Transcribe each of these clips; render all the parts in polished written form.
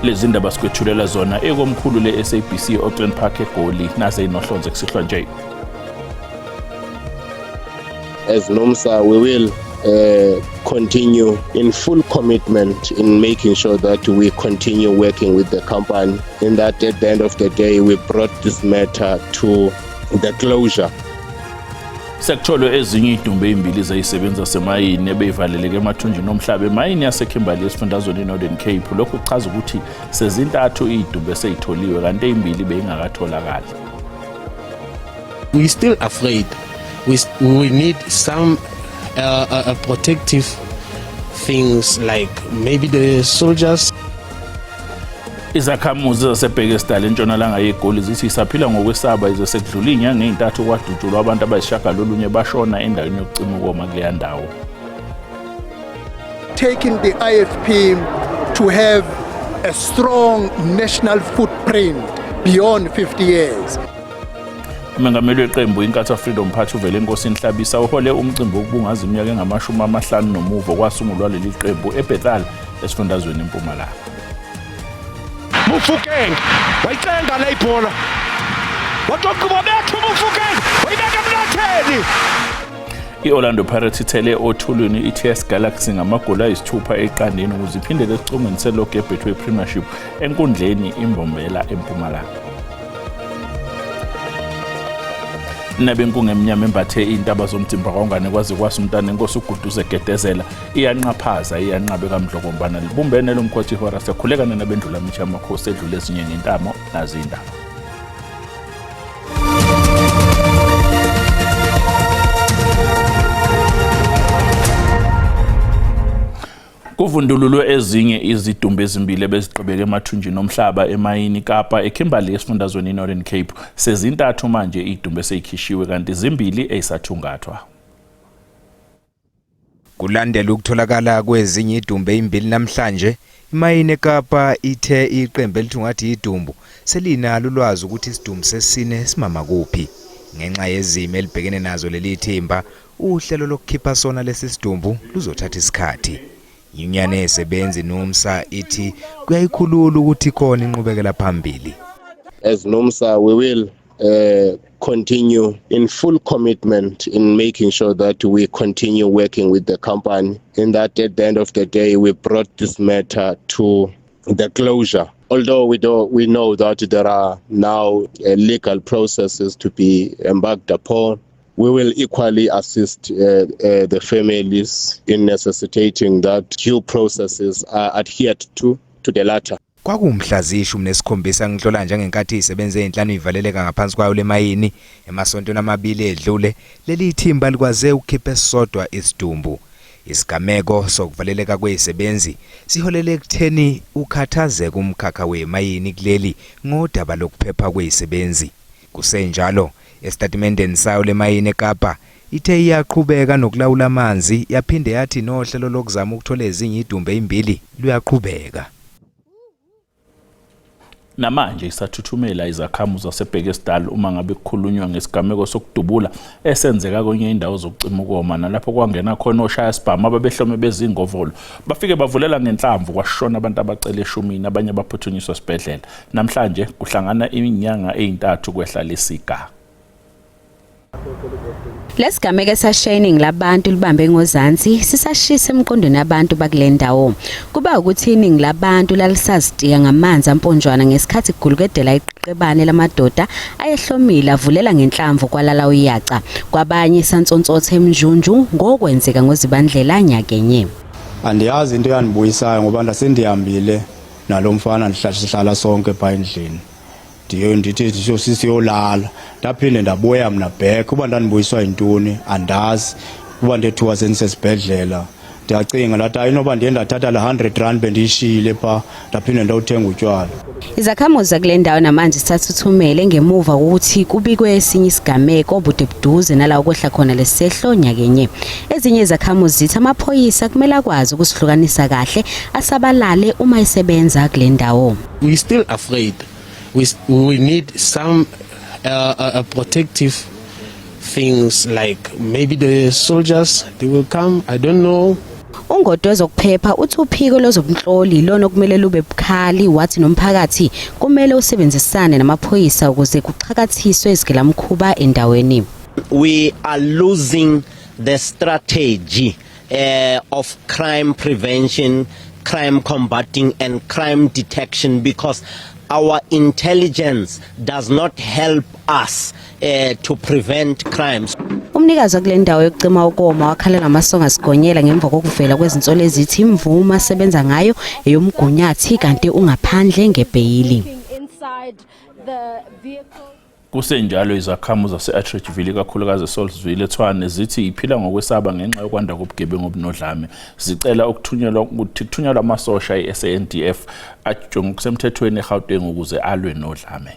Lezi ndaba sikwethulela zona ekomkhulu le-SABC Auckland Park eGoli, naze inohlonze kusihlwa nje. As NUMSA, we will continue in full commitment in making sure that we continue working with the company, in that at the end of the day we brought this matter to the closure. Sekutholwe ezinye idumbe ezimbili zezisebenzi zasemayini ebeyivaleleke emathunjini omhlaba emayini yaseKimberley esifundazweni iNorthern Cape. Lokhu kuchaza ukuthi sezintathu idumbe eseyitholiwe kanti ezimbili beyingakatholakali. We still afraid. We need some protective things like maybe the soldiers. Izakhamuzi zaseBhekesdal entshonalanga yeGoli zithi isaphila ngokwesaba ize sekudlula izinyanga ezintathu kwadutshulwa abantu abayisishiyagalolunye bashona endaweni yokucima ukoma kuleya ndawo. Taking the IFP to have a strong national footprint beyond 50 years. Umengameli weqembu Inkatha Freedom Party uvele enkosini Hlabisa uhole umcimbi wokubungaza iminyaka engama-50 nomuvo kwasungulwa leli qembu eBethal esifundazweni eMpumalanga. Mofokeng wayicenga le ibhola, waxoxa bethu Mofokeng wayibeka emnatheni. I-Orlando Pirates ithele othulwini i-TS Galaxy ngamagoli ayisithupha eqandeni ukuze iphindele esicongweni selogu yeBetway Premiership enkundleni iMbombela eMpumalanga. Nabenkungu emnyama embathe iy'ntaba zomdzimba kwangane kwaze kwasa umntana enkosi uGuduze Gedezela iyanqaphaza iyanqabe kaMdlokombana libumbene lomkhothi ihora siyakhulekana nabendlula mitsha amakhosi edlule ezinye ngentamo nazi indaba. Kuvundululwe ezinye izidumbu ezimbili ebezigqibeke emathunjini omhlaba emayini Kapa eKimberley esifundazweni iNorthern Cape. Sezintathu manje idumbu eseyikhishiwe kanti zimbili ezisathungathwa. Kulandela ukutholakala kwezinye idumbu ezimbili namhlanje, imayini eKapa ithe iqembu elithungatha idumbu selinalo ulwazi ukuthi isidumbu sesine simama kuphi. Ngenxa yezimo elibhekene nazo leli thimba, uhlelo lokukhipha sona lesi sidumbu luzothatha isikhathi. Inyunyane yesebenzi NUMSA ithi kuyayikhulula ukuthi khona inqubekela phambili. As NUMSA, we will continue in full commitment in making sure that we continue working with the company, in that at the end of the day we brought this matter to the closure. Although we know that there are now legal processes to be embarked upon, we will equally assist the families in necessitating that due processes are adhered to the latter. Kwakumhla 17 Nhlolanja ngenkathi isebenze ezinhlanu ivaleleka ngaphansi kwayo lemayini emasontweni amabili edlule leli thimba likwaze ukukhipha esisodwa isidumbu. Isigameko sokuvaleleka kwezisebenzi siholele ekutheni ukhathazeke umkhakha wemayini kuleli ngodaba lokuphepha kwezisebenzi. Kusenjalo esitatimendeni sayo lemayini eKapa ithe iyaqhubeka nokulawula amanzi yaphinde yathi nohlelo lokuzama ukuthola ezinye idumbu ezimbili luyaqhubeka. Namanje isathuthumela izakhamuzi zaseBhekesdal uma ngabe kukhulunywa ngesigameko sokudubula esenzeka kwenye indawo zokucima ukoma nalapho kwangena khona oshaya sibhamu ababehlome bezingovolo bafike bavulela ngenhlamvu kwashona abantu abacela eshumini abanye baphuthunyiswa esibhedlela. Namhlanje kuhlangana iminyanga ezintathu kwehla lesiga. Lesigameko esashiya iningi labantu libambe ngozansi sisashisa emqondweni abantu bakule ndawo. Kuba ukuthi iningi labantu lalisazitika ngamanzi amponjwana ngesikhathi kugulukedela iqeqebane lamadoda ayehlomile avulela ngenhlamvu kwalala uyaca. Kwabanye santsontsotha emnjunju ngokwenzeka ngoZibandlela nyakenye. Andiyazi into eyandibuyisayo ngoba ndasendihambile nalo mfana ndihlala sonke pha endlini. Ndiyo ndithi ndisho sisiyolala ndaphinde ndabuya mna back uba ndandibuyiswa yintoni andazi uba ndethuka sendisesibhedlela ndiyacinga ndathi hayi inoba ndiye ndathatha la 100 rand bendiyishiyile pha ndaphinde ndawuthenga utywala. Izakhamuzi zakule ndawo namanje zisathuthumele ngemuva kokuthi kubikwe esinye isigameko bude buduze nala okwehla khona lesehlo nyakenye. Ezinye izakhamuzi zithi amaphoyisa kumele akwazi ukusihlukanisa kahle asabalale uma esebenza kule ndawo. We still afraid. We need some protective things like maybe the soldiers, they will come, I don't know. Ungoti wezokuphepha uthi uphiko lwezobunhloli ilona okumele lube bukhali wathi nomphakathi kumele usebenzisane namaphoyisa ukuze kuxhakathiswe izigilamkhuba endaweni. We are losing the strategy of crime prevention, crime combating and crime detection because our intelligence does not help us to prevent crimes. Umnikazi wakule ndawo yokucima ukoma wakhalela amasongo asigonyela ngemva kokuvela kwezinsolo ezithi imvume asebenza ngayo eyomgunyathi kanti ungaphandle ngebheyili. Kusenjalo izakhamuzi zase-Atteridgeville ikakhulukazi eSaulsville eTshwane zithi iphila ngokwesaba ngenxa yokwanda kobugebengu obunodlame. Zicela ukuthunyelwa ukuthi kuthunyelwe amasosha e-SANDF ajutshwe ngokusemthethweni eGauteng ukuze alwe nodlame.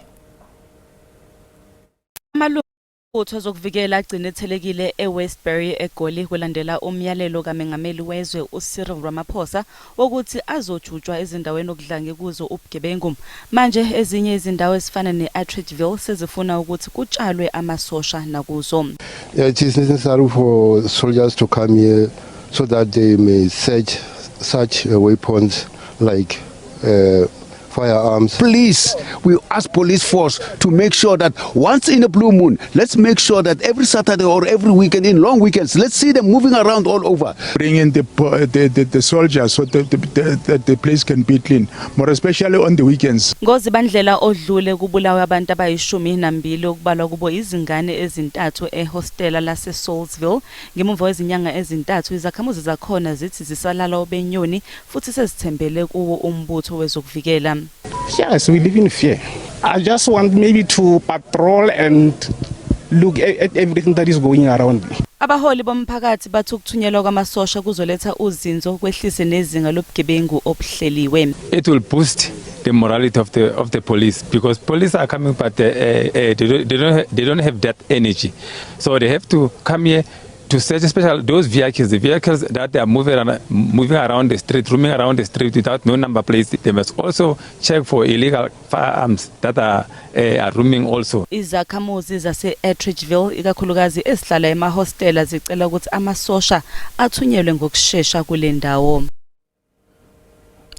Amalungu ezokuvikela agcine ethelekile eWestbury eGoli kulandela umyalelo kaMengameli wezwe uCyril Ramaphosa wokuthi azojutshwa ezindaweni okudlange kuzo ubugebengu. Manje ezinye izindawo ezifana ne-Atteridgeville sezifuna ukuthi kutshalwe amasosha nakuzo. Yeah, it is necessary for soldiers to come here so that they may search such weapons like firearms. Please, we ask police force to make sure that once in a blue moon, let's make sure that every Saturday or every weekend, in long weekends, let's see them moving around all over. Bring in the soldiers so that the place can be clean, more especially on the weekends. NgoZibandlela odlule kubulawe abantu abayi-12 okubalwa kubo izingane ezintathu ehostela lase-Saulsville. Ngemuva kwezinyanga ezintathu izakhamuzi zakhona zithi zisalala obenyoni futhi sezithembele kuwo umbutho wezokuvikela. Yes, we live in fear. I just want maybe to patrol and look at everything that is going around me. Abaholi bomphakathi bathi ukuthunyelwa kwamasosha kuzoletha uzinzo kwehlise nezinga lobugebengu obuhleliwe. It will boost the morality of the police because police are coming, but they don't have that energy, so they have to come here to search, especially those vehicles, the vehicles that they are moving around the street, roaming around the street without no number plates. They must also check for illegal firearms that are roaming also. Izakhamuzi zase-Atteridgeville ikakhulukazi ezihlala emahostela zicela ukuthi amasosha athunyelwe ngokushesha kule ndawo.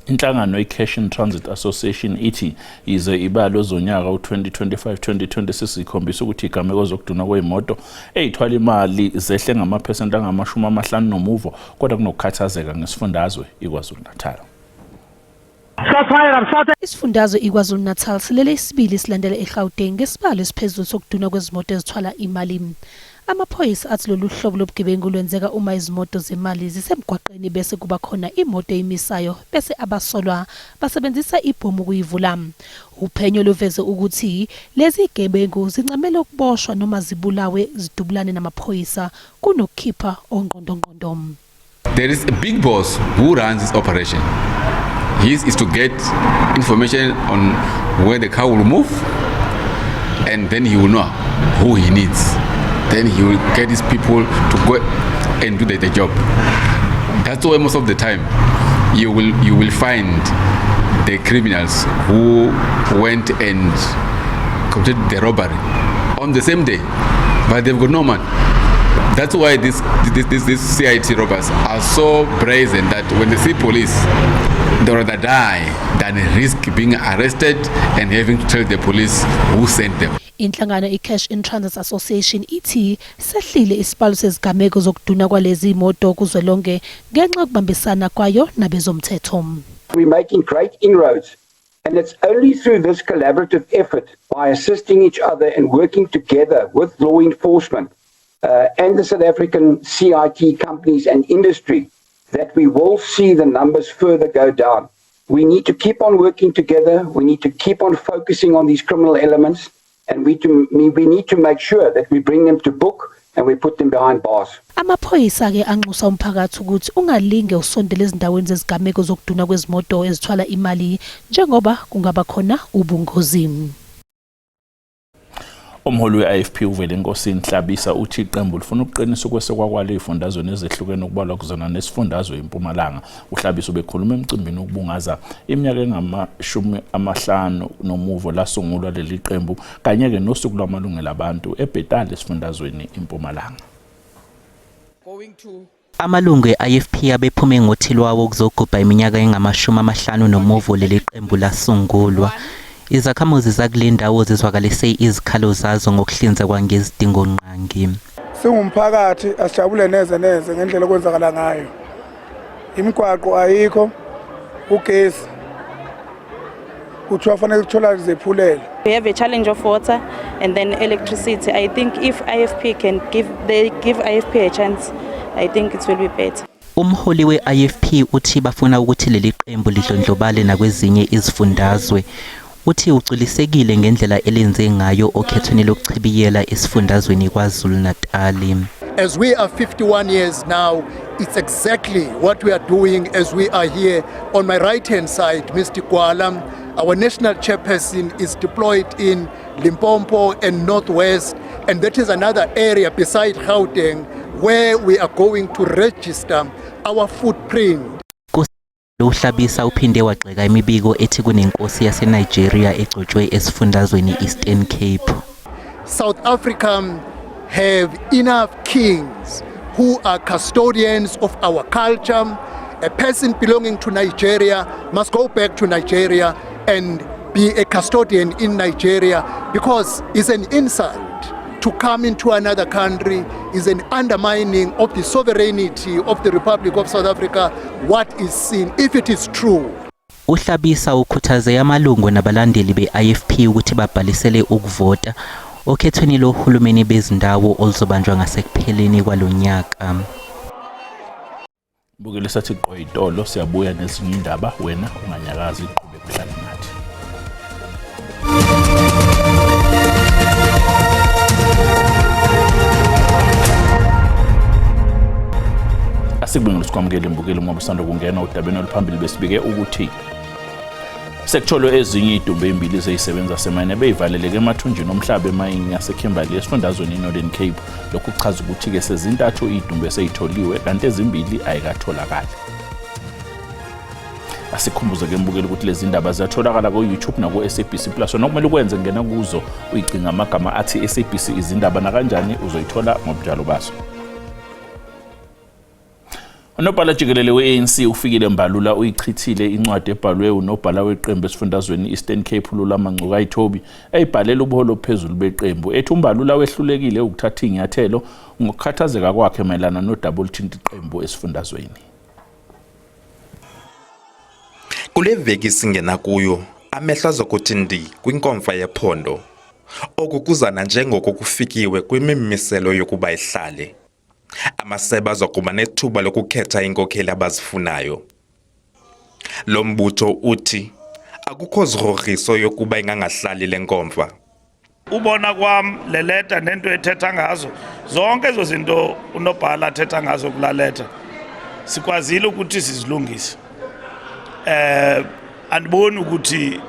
Inhlangano i-Cash in Transit Association ithi yize ibalo zonyaka u-2025-2026 ikhombisa ukuthi igameko zokudunwa kwey'moto ey'thwala imali zehle ngamaphesenti angama-50 nomuvo, kodwa kunokukhathazeka ngesifundazwe iKwaZulu-Natal. Isifundazwe iKwaZulu-Natal silele isibili silandela eGauteng ngesibalo esiphezulu sokudunwa kwezimoto ezithwala imali. Amaphoyisa athi lolu hlobo lobugebengu lwenzeka uma izimoto zemali zisemgwaqeni bese kuba khona imoto eyimisayo bese abasolwa basebenzisa ibhomu ukuyivula. Uphenyo luveze ukuthi lezi gebengu zincamela ukuboshwa noma zibulawe zidubulane namaphoyisa kunokukhipha ongqondongqondo. There is a big boss who runs this operation. His is to get information on where the car will move, and then he will know who he needs. Then he will get his people to go and do the job. That's why most of the time you will find the criminals who went and committed the robbery on the same day, but they've got no money. That's why this CIT robbers are so brazen that when they see police, they rather die than risk being arrested and having to tell the police who sent them. Inhlangano iCash in Transit Association ithi sehlile isibalo sezigameko zokuduna kwalezi imoto kuzwelonke ngenxa yokubambisana kwayo nabezomthetho. We're making great inroads. And it's only through this collaborative effort, by assisting each other and working together with law enforcement and the South African CIT companies and industry, that we will see the numbers further go down. We need to keep on working together. We need to keep on focusing on these criminal elements. And we need to make sure that we bring them to book and we put them behind bars. Amaphoyisa ke anxusa umphakathi ukuthi ungalinge usondele ezindaweni zezigameko zokuduna kwezimoto ezithwala imali njengoba kungaba khona ubungozi. Umholi we-IFP uVelenkosini Hlabisa uthi iqembu lifuna ukuqinisa ukwesekwa kwalo ey'fundazweni ezehlukene okubalwa kuzona nesifundazwe iMpumalanga. UHlabisa ubekhuluma emcimbini wokubungaza iminyaka engama-50 nomuvo lasungulwa leli qembu kanye-ke nosuku lwamalungelo abantu eBhetali esifundazweni iMpumalanga. Amalungu e-IFP abephume ngothi lwawo ukuzogubha iminyaka engama-50 nomuvo leli qembu lasungulwa. Izakhamuzi zakule ndawo zizwakalise izikhalo zazo ngokuhlinzekwa ngezidingongqangi. Singumphakathi asijabule neze neze ngendlela okwenzakala ngayo. Imigwaqo ayikho, ugesi kuthiwa fanele kuthola izephulelo. We have a challenge of water and then electricity. I think if IFP can give, they give IFP a chance, I think it will be better. Umholi we-IFP uthi bafuna ukuthi leli qembu lidlondlobale nakwezinye izifundazwe. Uthi ugculisekile ngendlela elenze ngayo okhethweni lokuchibiyela esifundazweni KwaZulu-Natali. As we are 51 years now, it's exactly what we are doing as we are here. On my right-hand side, Mr. Gwala, our national chairperson, is deployed in Limpopo and Northwest, and that is another area beside Gauteng where we are going to register our footprint. UHlabisa uphinde wagxeka imibiko ethi kunenkosi yaseNigeria egcotshwe esifundazweni Eastern Cape. South Africa have enough kings who are custodians of our culture. A person belonging to Nigeria must go back to Nigeria and be a custodian in Nigeria, because it's an insult to come into another country, is an undermining of the sovereignty of the Republic of South Africa, what is seen, if it is true. UHlabisa ukhuthaze amalungu nabalandeli be-IFP ukuthi babhalisele ukuvota okhethweni lohulumeni bezindawo oluzobanjwa ngasekupheleni kwalonyaka. Bukele sathi qoyitolo siyabuya nezinye indaba, wena unganyakazi, iqhubeke uhlale nathi. Asikubingelele sikwamukele mbukeli uma usanda kungena udabeni oluphambili. Besibike ukuthi sekutholwe ezinye idumbe ezimbili zeyisebenza semayini ebeyivaleleke emathunjini omhlaba emayini yaseKimberley esifundazweni iNorthern Cape. Lokhu kuchaza ukuthi-ke sezintathu iy'dumbu esey'tholiwe kanti ezimbili ayikatholakali. Asikhumbuze-ke mbukeli ukuthi lezi ndaba ziyatholakala ku-YouTube naku-SABC Plus. Wena okumele ukwenze, ngena kuzo uyicinga amagama athi SABC izindaba, nakanjani uzoyithola ngobunjalo bazo. Unobhala jikelele we-ANC uFikile Mbalula uyichithile incwadi ebhalwe unobhala weqembu esifundazweni Eastern Cape uLulama Ngcukayithobi eyibhalela ubuholi obuphezulu beqembu, ethi uMbalula wehlulekile ukuthatha iy'nyathelo ngokukhathazeka kwakhe mayelana nodaba oluthinta iqembu esifundazweni. Kule veki singena kuyo, amehlo azokuthi ndi kwinkomfa yephondo. Oku kuzana njengoko kufikiwe kwimimiselo yokuba ihlale. Amasebe azokuba nethuba lokukhetha iinkokheli abazifunayo. Lo mbutho uthi akukho zigrogriso yokuba ingangahlali le nkomfa. Ubona kwam le leta nento ethetha ngazo zonke ezo zinto unobhala athetha ngazo kulaa leta, sikwazile ukuthi sizilungise. Andiboni ukuthi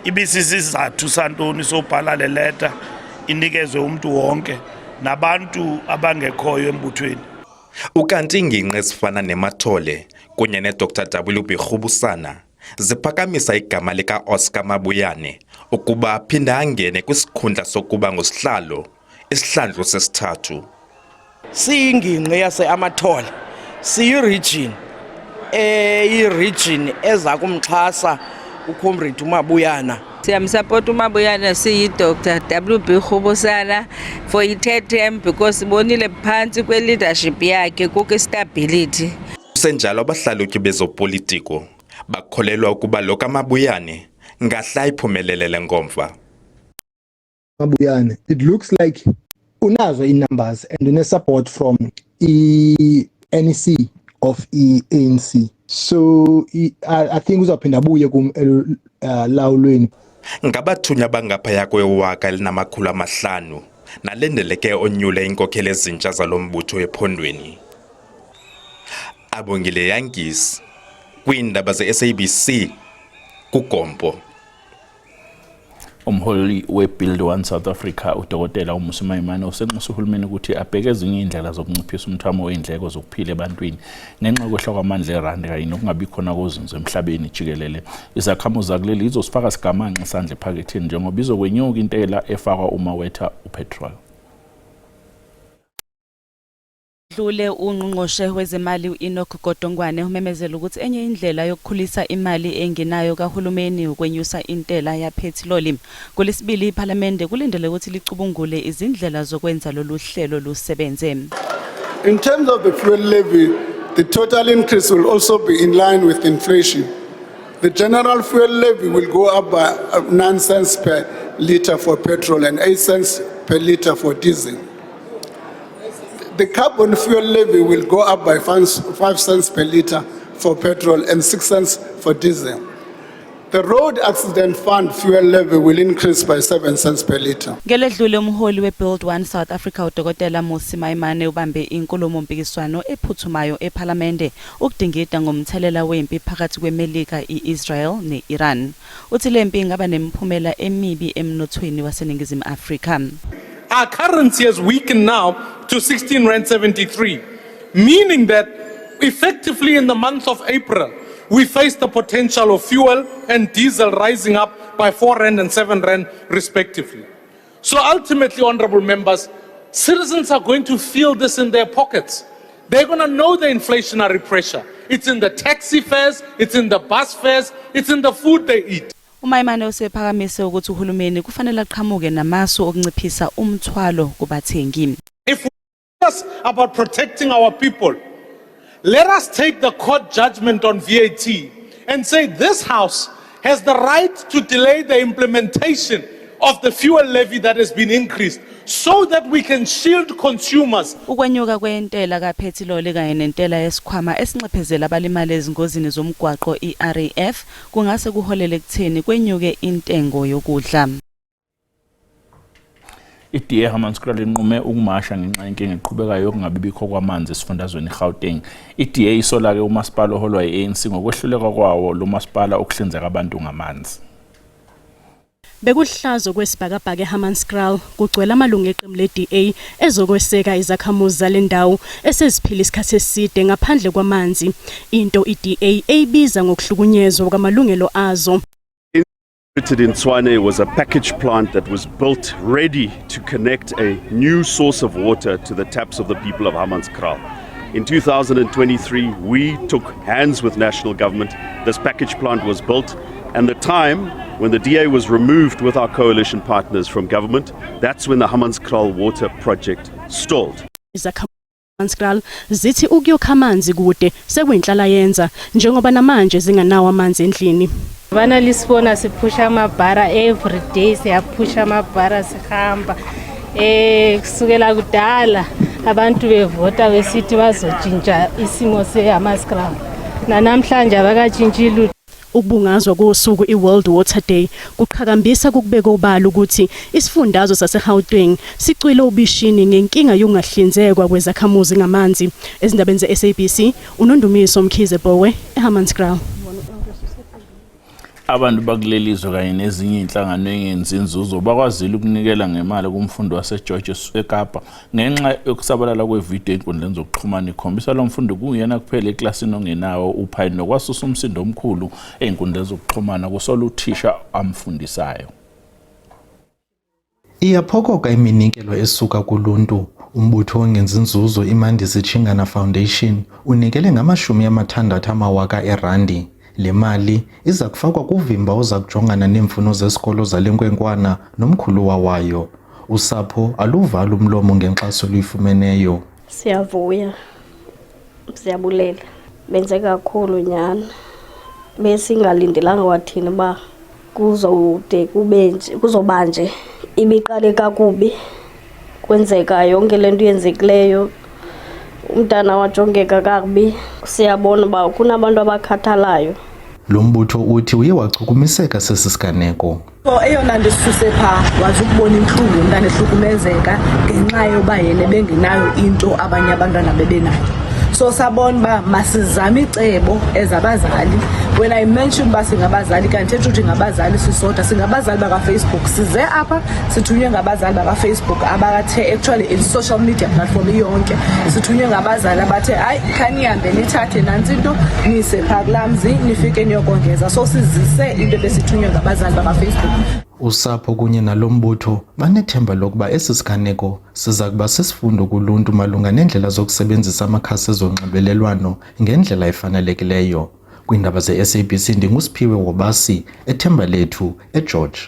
ibisisizathu santoni sobhala le leta inikezwe umntu wonke nabantu abangekhoyo embuthweni. Ukanti iingingqi ezifana neMathole kunye neDr WB Rhubusana ziphakamisa igama lika-Oscar Mabuyane ukuba aphinde angene kwisikhundla sokuba ngusihlalo isihlandlo sesithathu. Siyingingqi yase-Amathole, siyi-region eyi-region eza kumxhasa uComrade uMabuyana. Siyamsapota uMabuyana siyi-Dr WB Rhubusana for i-third term because sibonile phantsi kwe-leadership yakhe kukho istability. Kusenjalo, abahlalutyi bezopolitiko bakholelwa ukuba lo kaMabuyane ngahle ayiphumelele le nkomfa. Mabuyane, it looks like unazo i-numbers and une-support from i-NEC of i-ANC, so I think uzawuphinda abuye kum elawulweni. Ngabathunywa abangaphaya kwe-1,500 nalindeleke onyule iinkokheli ezintsha zalo mbutho ephondweni. Abongile Yankees kwiindaba ze-SABC kuGompo. Umholi we-Build One South Africa uDokotela uMmusi Maimane usenxusa uhulumeni ukuthi abheke ezinye iy'ndlela zokunciphisa umthamo wey'ndleko zokuphila ebantwini ngenxa yokwehla kwamandla erandi kanye nokungabi khona kozinzo emhlabeni jikelele. Izakhamuzi zakuleli izosifaka sigamanxe isandla ephaketheni njengoba izokwenyuka intela efakwa uma wetha upetrol. Dlule uNgqongqoshe wezeMali u-Enoch Godongwane umemezele ukuthi enye indlela yokukhulisa imali engenayo kahulumeni ukwenyusa intela yaphethiloli. NgoLwesibili iPhalamende kulindele ukuthi licubungule izindlela zokwenza lolu hlelo lusebenze. In terms of the fuel levy, the total increase will also be in line with inflation. The general fuel levy will go up by 9 cents per litre for petrol and 8 cents per litre for diesel. The carbon fuel levy will go up by 5 cents per litre for petrol and 6 cents for diesel. The road accident fund fuel levy will increase by 7 cents per litre. Ngeledlule umholi we-Build One South Africa uDokotela Mmusi Maimane ubambe inkulumo-mpikiswano ephuthumayo ePhalamende ukudingida ngomthelela wempi phakathi kweMelika, i-Israel ne-Iran. Uthi le mpi ingaba nemiphumela emibi emnothweni waseNingizimu Afrika. Our currency has weakened now to 16 Rand 73, meaning that effectively in the month of April, we face the potential of fuel and diesel rising up by 4 Rand and 7 Rand respectively. So ultimately, honorable members, citizens are going to feel this in their pockets. They're going to know the inflationary pressure. It's in the taxi fares, it's in the bus fares, it's in the food they eat. UMaimane usephakamise ukuthi uhulumeni kufanele aqhamuke namasu okunciphisa umthwalo kubathengi. If we're serious about protecting our people, let us take the court judgment on VAT and say this house has the right to delay the implementation of the fuel levy that has been increased so that we can shield consumers. Ukwenyuka kwentela kaphethiloli kanye nentela yesikhwama esinxephezela abalimala ezingozini zomgwaqo i-RAF kungase kuholele ekutheni kwenyuke intengo yokudla. I-DA Hammanskraal inqume ukumasha ngenxa yenkinga eqhubekayo yokungabi bikho kwamanzi esifundazweni iGauteng. I-DA isola-ke umasipala oholwa yi-ANC ngokwehluleka kwawo lo masipala ukuhlinzeka abantu ngamanzi. Bekulihlazo kwesibhakabhaka eHammanskraal kugcwele amalungu eqembu le-DA ezokweseka izakhamuzi zale ndawo eseziphila isikhathi eside ngaphandle kwamanzi, into i-DA eyibiza ngokuhlukunyezwa kwamalungelo azo. In Tshwane was a package plant that was built ready to connect a new source of water to the taps of the people of Hammanskraal. In 2023, we took hands with national government. This package plant was built, and the time when the DA was removed with our coalition partners from government, that's when the Hammanskraal water project stalled. Hammanskraal zithi ukuyokha amanzi kude sekuyinhlalayenza njengoba namanje zinganawo amanzi endlini. Bana lisibona siphusha amabhara every day, siyaphusha amabhara sihamba kusukela kudala abantu bevota besithi bazotshintsha isimo seHammanskraal, nanamhlanje abakatshintshi lutho. Ukubungazwa kosuku iWorld Water Day kuqhakambisa kukubeka obala ukuthi isifundazwe saseGauteng sicwile obishini ngenkinga yokungahlinzekwa kwezakhamuzi ngamanzi. Ezindabeni ze-SABC, uNondumiso Mkhize Bowe eHammanskraal. Abantu bakuleli zwe kanye nezinye iy'nhlangano engenzi inzuzo bakwazile ukunikela ngemali kumfundi waseGeorge eKapa ngenxa yokusabalala kwevidiyo ey'nkundleni zokuxhumana ikhombisa lo mfundi kuyena kuphela eklasini ongenawo uphayi nokwasusa umsindo omkhulu ey'nkundleni zokuxhumana kusola uthisha amfundisayo. Iyaphokoka iminikelo esuka kuluntu. Umbutho ongenzi nzuzo iMandisi Tshingana Foundation unikele ngama-60 000 erandi. Le mali iza kufakwa kuvimba oza kujongana neemfuno zesikolo zale nkwenkwana nomkhuluwa wayo. Usapho aluvali umlomo ngenkxaso oluyifumeneyo. Siyavuya, siyabulela, benze kakhulu nyhani. Besingalindelanga kwathina uba kuzowude kube nje, kuzoba nje. Ibiqale kakubi kwenzeka yonke le nto yenzekileyo, umntana wajongeka kakubi. Siyabona uba kunabantu abakhathalayo. Lo mbutho uthi uye wachukumiseka sesi siganeko. So eyona nto isisuse phaa wazi ukubona intlungu yomntana ehlukumezeka ngenxa yoba yena ebengenayo into abanye abantwana bebenayo. So sabona uba masizame icebo as abazali. When I mention uba singabazali, kanti thethi ukuthi ngabazali sisodwa, singabazali bakaFacebook. Size apha sithunywe ngabazali bakaFacebook abathe, actually it's social media platform iyonke, sithunywe ngabazali abathe hayi, khanihambe nithathe nantsi into nise phaa kulaa mzi nifike niyokongeza. So sizise into ebesithunywe ngabazali bakaFacebook. Usapho kunye nalo mbutho banethemba lokuba esi siganeko siza kuba sisifundo kuluntu malunga neendlela zokusebenzisa amakhasi ezonxibelelwano ngendlela efanelekileyo. Kwiindaba ze-SABC ndinguSiphiwe Wobasi, eThembalethu, eGeorge.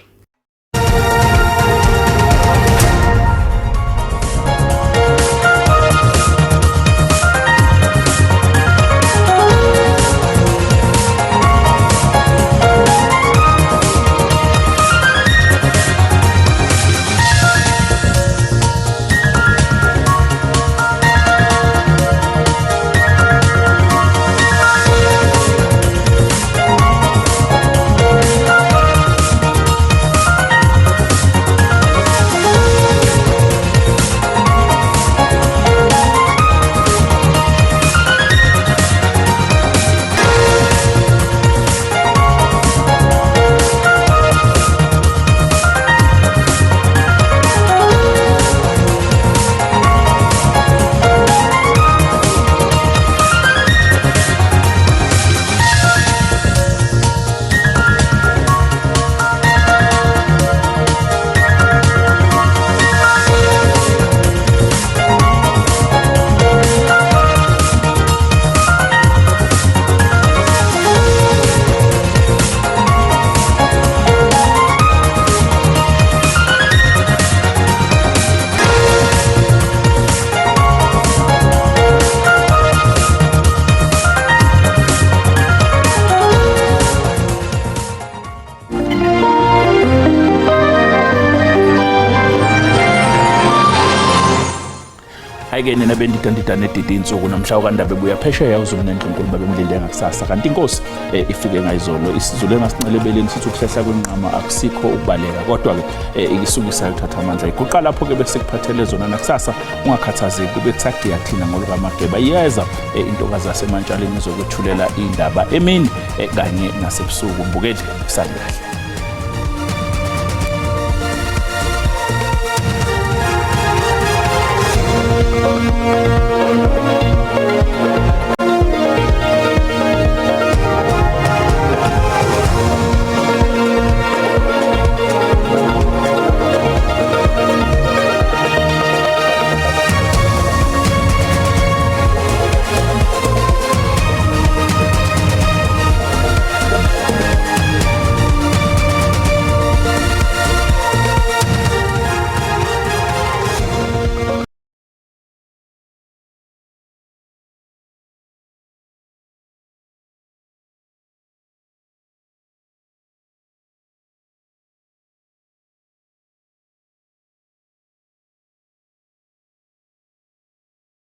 Hhayi-ke nina bendidandida nedidi insuku namhla ukandaba ebuya phesheya uZulu nendlunkulu babemlinde ngakusasa kanti inkosi eh, ifike ngayizolo isizulu engasincelebeleni sithi ukuhlehla kwenqama akusikho ukubaleka kodwa-ke eh, isuke isayothatha amandla iguqa lapho-ke bese kuphathele zona nakusasa ungakhathazeki kube kusagiya thina ngolukamageba iyeza eh, intokazi yasemantshaleni izokwethulela indaba emini kanye nasebusuku mbukeli kusale kahle.